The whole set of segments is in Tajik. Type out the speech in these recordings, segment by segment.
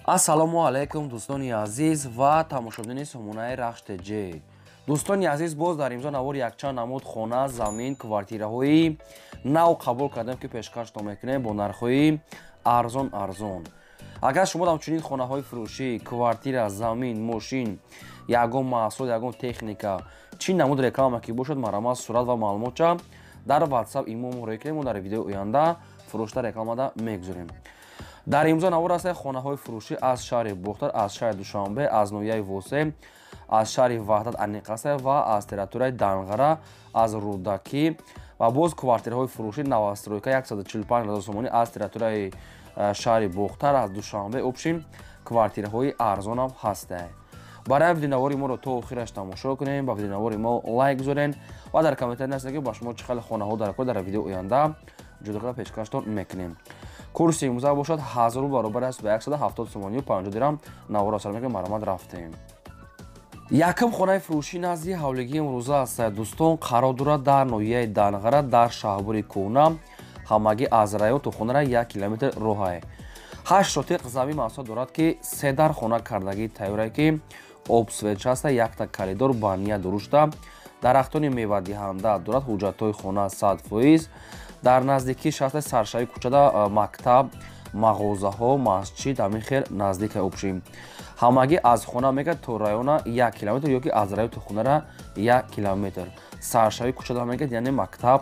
Ассалому алайкум, дӯстони азиз ва тамошобинони сомонаи Рахш ТЖ. Дӯстони азиз, боз дар имзо навори якчанд намуд хона, замин, квартираҳои нав қабул кардем, ки пешкаштон мекунем бо нархҳои арзон арзон. Агар шумо ҳамчунин хонаҳои фурӯшӣ, квартира, замин, мошин, ягон маҳсулот, ягон техника, чӣ намуд реклама ки бошад, марҳамат, сурат ва маълумотча дар WhatsApp, имо муроҷиат кунем, мо дар видеои оянда фурӯшта рекламада мегузорем. Дар имзо навор аст хонаҳои фурӯшӣ аз шаҳри Бохтар, аз шаҳри Душанбе, аз ноҳияи Восе, аз шаҳри Ваҳдат аниқаса ва аз территорияи Данғара, аз Рӯдакӣ ва боз квартираҳои фурӯшӣ новостройка 145 0 сомонӣ аз территорияи шаҳри Бохтар, аз Душанбе. Общем, квартираҳои арзонам ҳастанд. Барои видеонавори моро то охираш тамошо кунем, ба видеонавори мо лайк гузорен ва дар комментарий нависед, ки ба шумо чӣ хеле хонаҳо дар кор дар видеои оянда ҷудо карда пешкаштон мекунем. Курси имрӯза бошад 1000 рубл, баробар аст ба 170 сомонию 50 дирам. Наворо сар мекунем, марҳамат, рафтем. Якум хонаи фурӯшӣ назди ҳавлигии имрӯза аст, дӯстон, қарор дорад дар ноҳияи Данғара, дар Шаҳбури Кӯҳна. Ҳамагӣ аз район то хонара 1 километр роҳае. 8 сотиқ замин масоҳат дорад, ки се дар хона кардагии тайёрае, ки об, свет аста, якта коридор, баня дурушта, дарахтони мевадиҳанда дорад. Ҳуҷҷатҳои хона 100%. Дар наздикӣ шаста саршави кӯчада мактаб, мағозаҳо, масҷид, ҳамин хел наздика. Общем, ҳамагӣ аз хона мегад то района 1 километр ё ки аз район то хонара 1 километр. Саршави кӯчада мегад, яъне мактаб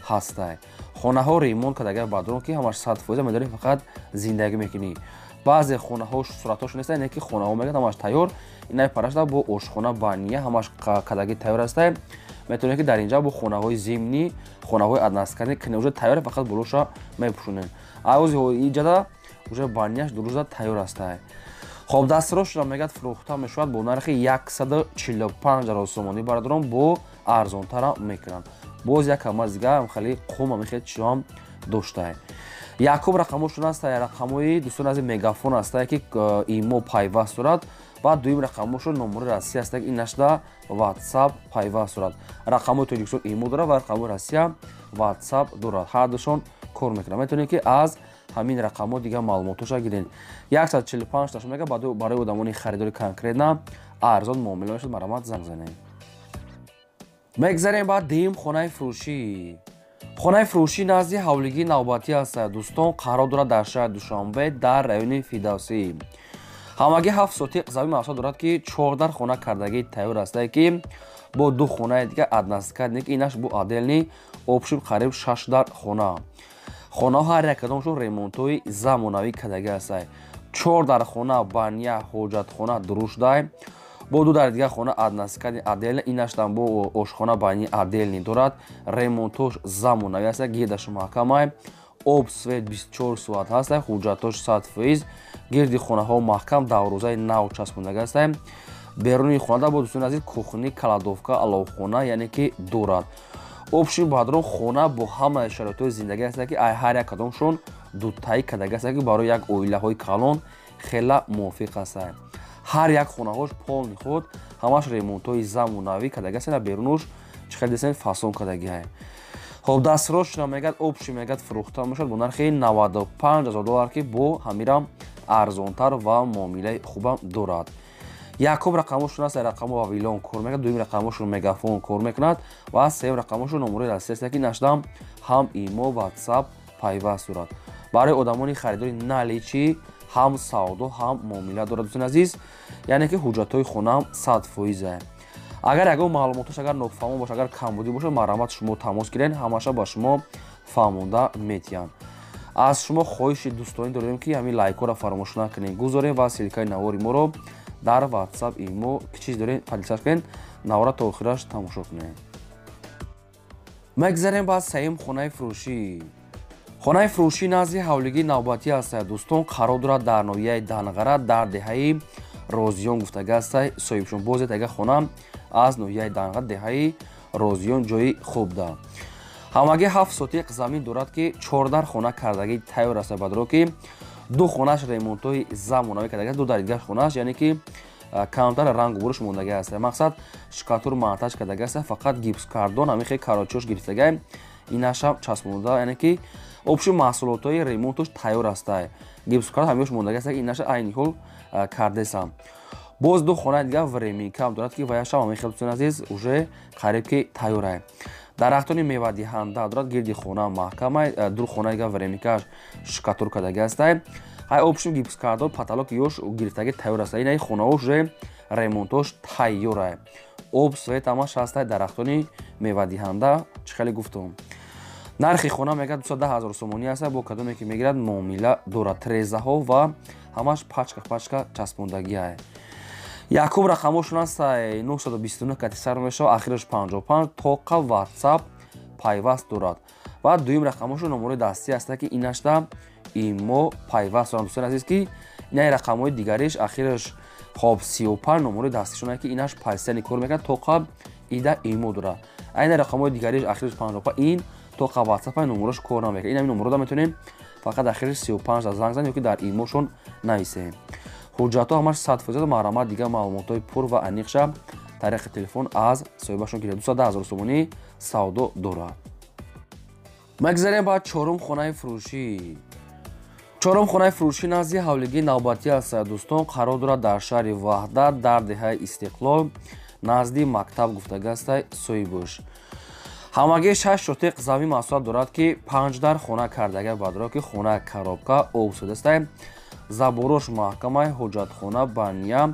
ҳастай. Хонаҳо ремонт кардага бадрон, ки ҳамаш 100% медорӣ, фақат зиндагӣ мекунӣ. Баъзе хонаҳо суратҳошон неста, не ки хонаҳо мегад ҳамаш тайёр. Инай парашта бо ошхона, баня, ҳамаш кадаги тайёр ҳастай. Метавонед, ки дар инҷа бо хонаҳои зимний, хонаҳои односкатный кне уже тайёр, фақат болоша мепӯшонем. Аози иҷада уже баняш дурӯза тайёр ҳастай. Хоб, дастро шуда мегад фурӯхта мешавад бо нархи 145 0 сомонӣ, бародарон, бо арзонтара мекунанд. Боз як ҳамаз дига хеле қум ҳамин чизоам доштай. Якум рақамошон аст рақамҳои, дӯстон аз, Мегафон ҳастае, ки имо пайваст дорад, ва дуюм рақамошон номери Россия аст, ин нашда WhatsApp пайваст дорад. Рақамҳои Тоҷикистон имо дорад ва рақамҳои Россия WhatsApp дорад, ҳардушон кор мекунад. Метавонед, ки аз ҳамин рақамҳо дигар маълумотоша гиред. 145 таш мега барои одамони харидори конкретно арзон муомила мешуд. Марҳамат, занг занед. Мегзарем ба дуюм хонаи фурӯшӣ. Хонаи фурӯшӣ назди ҳавлигии навбатӣ аст, дӯстон, қарор дорад дар шаҳри Душанбе, дар райони Фирдавсӣ. Ҳамагӣ 7 сотиқ замин масоҳат дорад, ки 14 хона кардагии тайёр астае, ки бо ду хонаи дига односкатный, инаш бо отдельный, общем, қариб шаш дар хона. Хонаҳо ҳар як кадомшон ремонтҳои замонавӣ кардагӣ астае. Чор дар хона, баня, ҳоҷатхона дуруштай, бо ду дар дига хона односкатный отдельно, инаштам бо ошхона, баня отдельный дорад. Ремонтош замонавӣ аст, гирдаш маҳкамай, об, свет 24 соат ҳаста, ҳуҷҷатош 100%. Гирди хонаҳо маҳкам, даврӯзаи нав часпондага аста. Беруни хонада бо, дӯстони азиз, кухни, кладовка, аловхона, яъне ки дорад. Общем, бадрон, хона бо ҳамаи шароитҳои зиндагӣ аста, ки ай ҳар як кадомшон дутаи кардага аста, ки барои як оилаҳои калон хела мувофиқ аста. Ҳар як хонаҳош полный худ, ҳамаш ремонтҳои замонавӣ кардага аста. Берунуш чӣ хел десен, фасон кардагиҳай. Хоб, дастрошна мегад, общий мегад фурӯхта мешавад бо нархи 95 0 доллар, ки бо ҳамирам арзонтар ва муомилаи хубам дорад. Якум рақамошон аст рақамо Вавилон кор мекунад, дуюм рақамошон Мегафон кор мекунад ва сеюм рақамошон номерои Россия аст, ки нашдам ҳам имо, WhatsApp пайваст дорад. Барои одамони харидори наличный ҳам савдо, ҳам муомила дорад, дӯстони азиз, яъне ки ҳуҷҷатҳои хонаам 100%. Агар ягон маълумотош агар нофаҳмо бошад, агар камбудӣ бошад, марҳамат, шумо тамос гирен, ҳамаша ба шумо фаҳмонда метиҳанд. Аз шумо хоҳиши дӯстонӣ дорем, ки ҳамин лайкҳоро фаромӯш накунед, гузорем ва ссылкаи навори моро дар WhatsApp, имо, ки чиз дорем, поделиться кунед. Навора то охираш тамошо кунед. Мегзарем ба сеюм хонаи фурӯшӣ. Хонаи фурӯшӣ назди ҳавлигии навбатӣ аст, дӯстон, қарор дорад дар ноҳияи Данғара, дар деҳаи Розиён гуфтага аст соҳибшон. Боз ага хона аз ноҳияи Данғара, деҳаи Розиён, ҷои хубда. Ҳамагӣ 7 сотиқ замин дорад, ки 14 хона кардагӣ тайёр аст, бадро, ки ду хонааш ремонтҳои замонавӣ кардага, ду дар дигар хонааш, яъне ки камтар рангу буруш мондага аст. Мақсад, штукатур монтаж кардага аст, фақат гипскартон, ҳамин хел корочош гирифтага. Инашам часпонда, яъне ки общи маҳсулотҳои ремонтош тайёр ҳастай. Гипскарт ҳамёш мондаги аст, инаша айни ҳол кардесам. Боз ду хонаи дигар временкам дорад, ки ваяшам ҳамин хел, дӯстони азиз, уже қариб ки тайёрай. Дарахтони мевадиҳанда дорад, гирди хона маҳкамай, ду хонаи дигар временкаш штукатур кардаги ҳастай. Ҳай общем гипскардор, потолок ёш гирифтаги тайёр аст. Инаи хонаҳо уже ремонтош тайёрай. Об, свет ҳамаш ҳастай, дарахтони мевадиҳанда, чӣ хеле гуфтум. Нархи хона мегӯяд 210 ҳазор сомонӣ аст, бо кадоме ки мегирад муомила дорад. Трезаҳо ва ҳамаш пачка пачка часпондагиай. Якум рақамошон ҳастай 929 кати сар мешавад, ахираш 55, тоқа WhatsApp пайваст дорад. Ва дуюм рақамошон номерои дастӣ ҳаста, ки инашда имо пайваст доранд, дӯстони азиз, ки инаи рақамҳои дигариш ахираш хоб 35 номерои дастишон, ки инаш пайстани кор мекунад, тоқа ида имо дорад. Айна рақамҳои дигариш ахираш 55, ин тоқа WhatsApp номерош кор намекунад. Ин ҳамин номерода метавонем фақат ахираш 35 занг занем ё ки дар имошон нависем. Ҳуҷҷатҳо ҳамаш 100%, маҳрамат, дигар маълумотҳои пур ва аниқша тариқи телефон аз соҳибашон гиред. 210 ҳазор сомонӣ савдо дорад. Мегзарем ба чорум хонаи фурӯшӣ. Чорум хонаи фурӯшӣ назди ҳавлигии навбатӣ аст, дӯстон, қарор дорад дар шаҳри Ваҳдат, дар деҳаи Истиқлол, назди мактаб гуфтага ҳастай соҳибаш. Ҳамагӣ 6 шотиқ замин масоҳат дорад, ки 5 дар хона кардага бадро, ки хона коробка обсудастай, заборош маҳкамай, ҳоҷатхона, баня,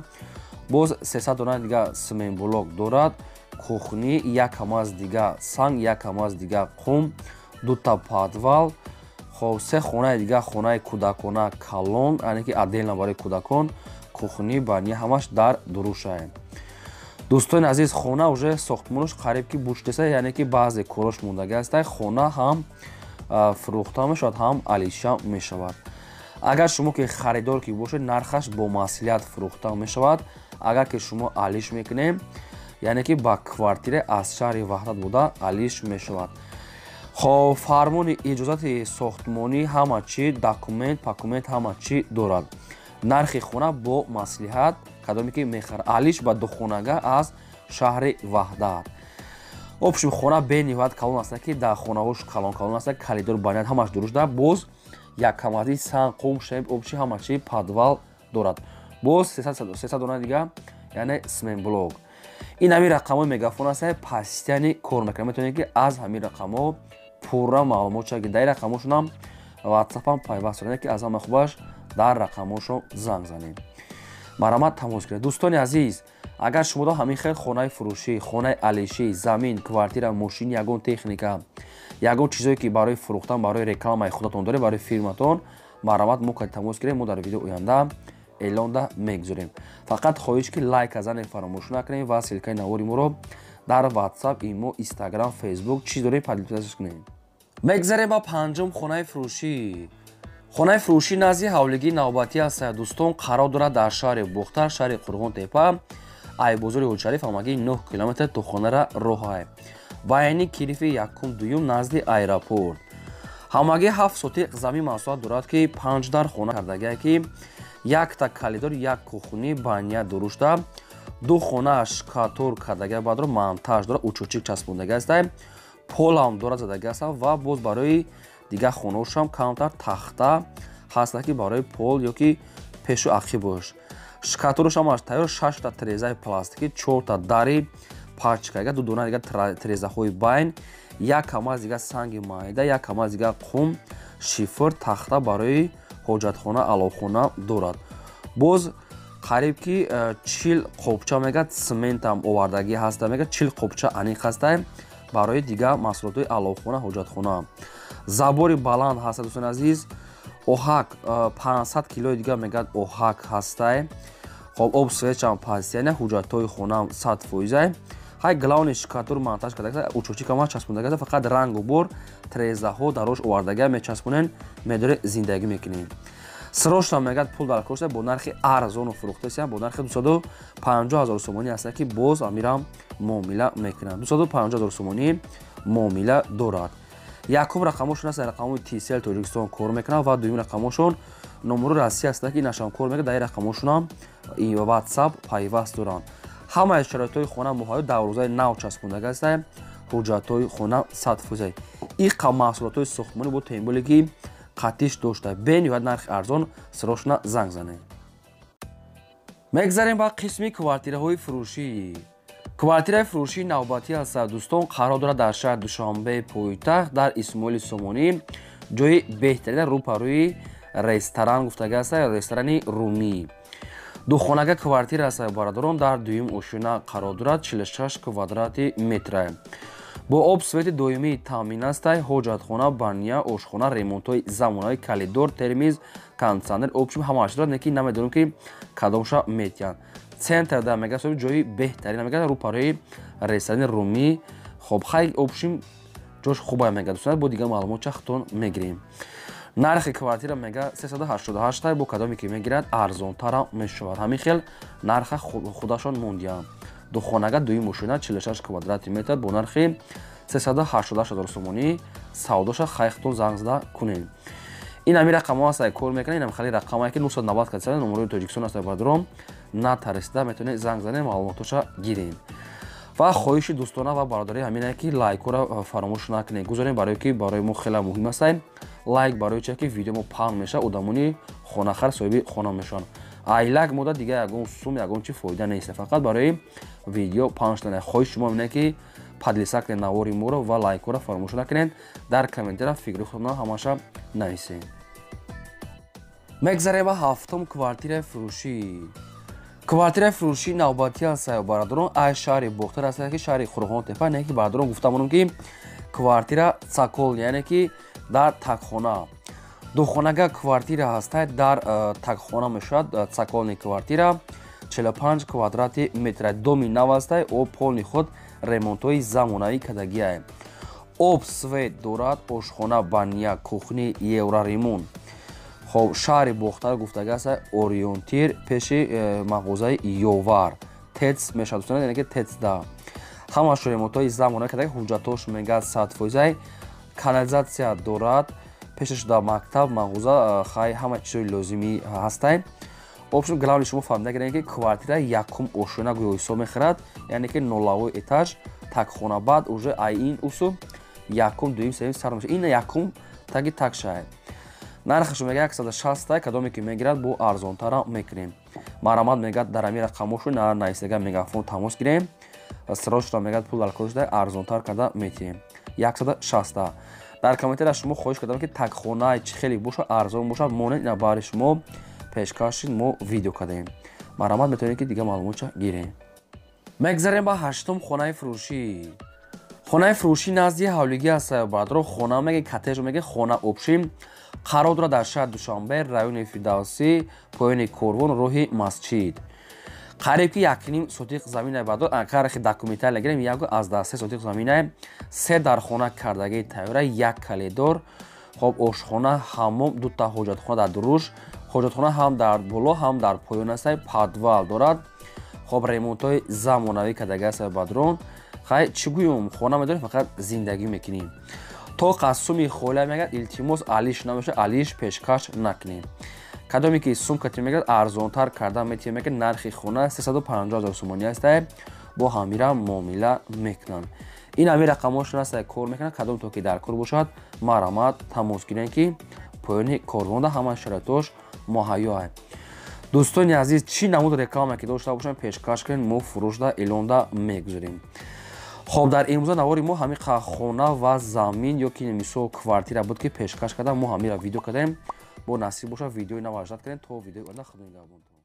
боз 300 дона дига сменблок дорад, кухни, як ҳамаз дига санг, як ҳамаз дига қум, дута подвал, хоб се хонаи дига, хонаи кӯдакона калон, яъне ки отдельно барои кӯдакон, кухни, баня ҳамаш дар дурушае. Дӯстони азиз, хона уже сохтмонаш қариб ки бучдеса, яъне ки баъзе корош мондаги ҳастай. Хона ҳам фурӯхта мешавад, ҳам алиша мешавад. Агар шумо ки харидор ки бошед, нархаш бо маслиҳат фурӯхта мешавад. Агар ки шумо алиш мекунем, яъне ки ба квартира аз шаҳри Ваҳдат буда алиш мешавад. Хоб фармони иҷозати сохтмонӣ, ҳама чи документ пакумент ҳама чи дорад. Нархи хона бо маслиҳат, кадоме ки мехарад, алиш ба духонага аз шаҳри Ваҳдат. Общем хона бениҳоят калон аст, ки дар хонаҳош калон калон аст, калидор, баняд ҳамаш дурушда, боз яккамази санг, қум, шеб, обчи ҳама чи подвал дорад. Боз 300 дона дига, яъне сменблок. Ин ҳамин рақамҳои мегафон аст, пастяни кор мекунад. Метавонед ки аз ҳамин рақамҳо пурра маълумот шавад, ки дар ин рақамҳошонам WhatsApp-ам пайваст дорад, ки аз ҳама хубаш дар рақамҳошон занг занед. Марҳамат, тамос гиред. Дӯстони азиз, агар шумо ҳамин хел хонаи фурӯшӣ, хонаи алишӣ, замин, квартира, мошин, ягон техника, ягон чизое ки барои фурӯхтан, барои рекламаи худатон доред, барои фирматон, марҳамат, мо кати тамос гирем, мо дар видео оянда эълонда мегузорем. Фақат хоҳиш ки лайк занед фаромӯш накунед ва ссылкаи навори моро дар WhatsApp, имо, Instagram, Facebook чиз доред поделиться кунед. Мегзарем ба панҷум хонаи фурӯшӣ. Хонаи фурӯшӣ назди ҳавлигии навбатӣ аст, дӯстон, қарор дорад дар шаҳри Бохтар, шаҳри Қурғонтепа, айбозори Ҳоҷшариф, ҳамагӣ 9 километр то хонара роҳай. Байни кирифи якум дуюм назди аэропорт. Ҳамагӣ 7 сотиқ замин масоҳат дорад, ки 5 дар хона кардагие, ки якта калидор, як кухни, баня дурушта, ду хона штукатур кардагия бадро, монтаж дорад, учучик часпондаги ҳастай, полам дорад задаги ҳаста ва боз барои дигар хонаҳошам камтар тахта ҳаста, ки барои пол ё ки пешу ақибош. Штукатураш ҳамаш тайёр, 6та трезаи пластикӣ, 4та дари пачкага, ду дона дигар трезаҳои байн, як камаз дигар санги майда, як камаз дигар қум, шифр, тахта барои ҳоҷатхона, аловхона дорад. Боз қариб ки 40 қопча мегӯяд цементам овардагӣ ҳаста, мегӯяд 40 қопча аниқ ҳастай барои дигар маҳсулотҳои аловхона, ҳоҷатхона. Забори баланд ҳаста, дӯстони азиз, оҳак 500 килои дигар мегӯяд оҳак ҳастай. Хоб об свечам пастяна, ҳуҷҷатҳои хонаам 100%. Ҳай главный штукатур монтаж карда, учучикама часпондага, фақат рангу бор, трезаҳо дарош овардага мечаспонен, медоре зиндагӣ мекунем. Срочно мегӯяд пул дар кошта бо нархи арзону фурӯхтаси, бо нархи 250 ҳазор сомонӣ аст, ки боз амирам муомила мекунад. 250 ҳазор сомонӣ муомила дорад. Якум рақамошон аст, рақамҳои Tcell Тоҷикистон кор мекунад ва дуюм рақамошон номерои Россия аст, ки инашам кор мекунад, дар ин рақамошонам WhatsApp пайваст доранд. Ҳамаи шароитҳои хона муҳайё, дарвозаи нав часпондага аст, ҳуҷҷатҳои хона 100%. Иқа маҳсулотҳои сохтмонӣ бо темболе ки қатиш дошта, бениҳоят нархи арзон, срочно занг занед. Мегзарем ба қисми квартираҳои фурӯшӣ. Квартираи фурӯшии навбатӣ аст, дӯстон, қарор дорад дар шаҳри Душанбе, пойтахт, дар Исмоили Сомонӣ, ҷои беҳтарина рӯпарӯи ресторан гуфтага аст, ресторани Румӣ. Духонага квартира аст, бародарон, дар дуюм ошёна қарор дорад, 46 квадрати метра. Бо об свети доимӣ таъмин аст, ҳоҷатхона, баня, ошхона, ремонтҳои замонавӣ, калидор, термиз, кондитсионер, общем ҳамааш дорад, лекин намедонем ки кадомша метиҳанд. Центр да мега, ҷои беҳтарина мега, рӯпарӯи ресторани Румӣ. Хоб, хай, общем ҷош хуба мега, дӯстон, бо дигар маълумот чахтон мегирем. Нархи квартира мега 388, бо кадоме ки мегирад арзонтарам мешавад. Ҳамин хел нарха худашон мондиям. Духонага дуюм ошёна 46 квадрати метр бо нархи 388 ҳазор сомонӣ савдоша, хайхтон занг зада кунед. Ин ҳамин рақамҳо аст, кор мекунад, ин ҳам хеле рақамае ки 990 каса номерои Тоҷикистон аст, бародарон, натарсида метавонед занг занед, маълумотоша гирем. Ва хоҳиши дӯстона ва бародарӣ ҳамине ки лайкҳоро фаромӯш накунед, гузорем, барое ки барои мо хеле муҳим аст лайк, барои че ки видео мо паҳн мешавад, одамони хонахар соҳиби хона мешаванд. Ай лайк мода дига ягон сум, ягон чи фоида нест, фақат барои видео паҳн шудан. Хоҳиши шумо ҳамине ки поделиться кунед навори моро ва лайкҳоро фаромӯш накунед, дар комментария фикри худро ҳамаша нависед. Мегзарем ба ҳафтум квартираи фурӯшӣ. Квартираи фурӯшии навбатӣ аст, бародарон, ай шаҳри Бохтар аст, ки шаҳри Қурғонтепа, не ки бародарон гуфта монам ки квартира цоколь, яъне ки дар такхона. Духонага квартира ҳаста, дар такхона мешавад, цокольный квартира, 45 квадрати метра, доми нав аста, о полный худ ремонтҳои замонавӣ кардагиае. Об свет дорад, ошхона, баня, кухни, евроремонт. Хоб, шаҳри Бохтар гуфтага аст, ориентир пеши мағозаи Ёвар тец мешавад, дӯстон, яъне ки тецда ҳамааш ремонтҳои замонавӣ кардаги, ҳуҷҷатҳош мега 100%, канализатсия дорад, пешаш да мактаб, мағоза, хай ҳама чизҳои лозимӣ ҳастанд. Общем, главный шумо фаҳмида гиред ки квартира якум ошёна гӯё ҳисоб мехӯрад, яъне ки нолавой этаж, такхона, баъд уже ай ин усу якум, дуюм, сеюм сар мешавад. Ин якум таги такшае. Нархашо мега 160, кадоме ки мегирад бо арзонтара мекунем. Марамат мегад дар ҳамин рақамошу на нависага мегафон тамос гирем. Срочно мегад пул дар кор шуда арзонтар карда метиҳем. 160. Дар комментария шумо хоҳиш кардам ки такхонаи чӣ хеле бошад, арзон бошад, монед, ина баҳри шумо пешкаш мо видео кардем. Марамат метавонед ки дигар маълумотша гирем. Мегзарем ба ҳаштум хонаи фурӯшӣ. Хонаи фурӯшӣ назди ҳавлигӣ аст, бародарон, хона меге, коттедж меге, хона общем қарор дорад дар шаҳри Душанбе, райони Фирдавсӣ, поёни корвон, роҳи масҷид. Қариб ки 1,5 сотиқ замина, бародар, агар документал нагирем, 1.3 сотиқ замина, се дархона кардагии тайёра, як калидор, хоб, ошхона, ҳаммом, дута ҳоҷатхона дар дуруш, ҳоҷатхона ҳам дар боло, ҳам дар поён аст, подвал дорад. Хоб, ремонтҳои замонавӣ кардаги аст, бародарон. Хай, чӣ гӯем, хона медорем, фақат зиндагӣ мекунем. То қасуми холя мегӯяд, илтимос алиш намешавад, алиш пешкаш накунем. Кадоме ки сумкати мегӯяд арзонтар карда метиҳем, мегӯяд нархи хона 350 ҳазор сомонӣ аст, бо ҳамира муомила мекунанд. Ин ҳамин рақамҳошон аст, кор мекунанд, кадом то ки дар кор бошад, марҳамат тамос гирем ки поёни корвонда ҳама шароитош муҳайё аст. Дӯстони азиз, чӣ намуд реклама ки дошта бошанд, пешкаш кунед, мо фурӯшда эълонда мегузорем. Хоб, дар имрӯза навори мо ҳамин хона ва замин ё ки мисол квартира буд ки пешкаш кардам, мо ҳамира видео кардем. Бо насиб бошад, видеои нав аждад кунем. То видеои оянда, худо нигаҳбонтон.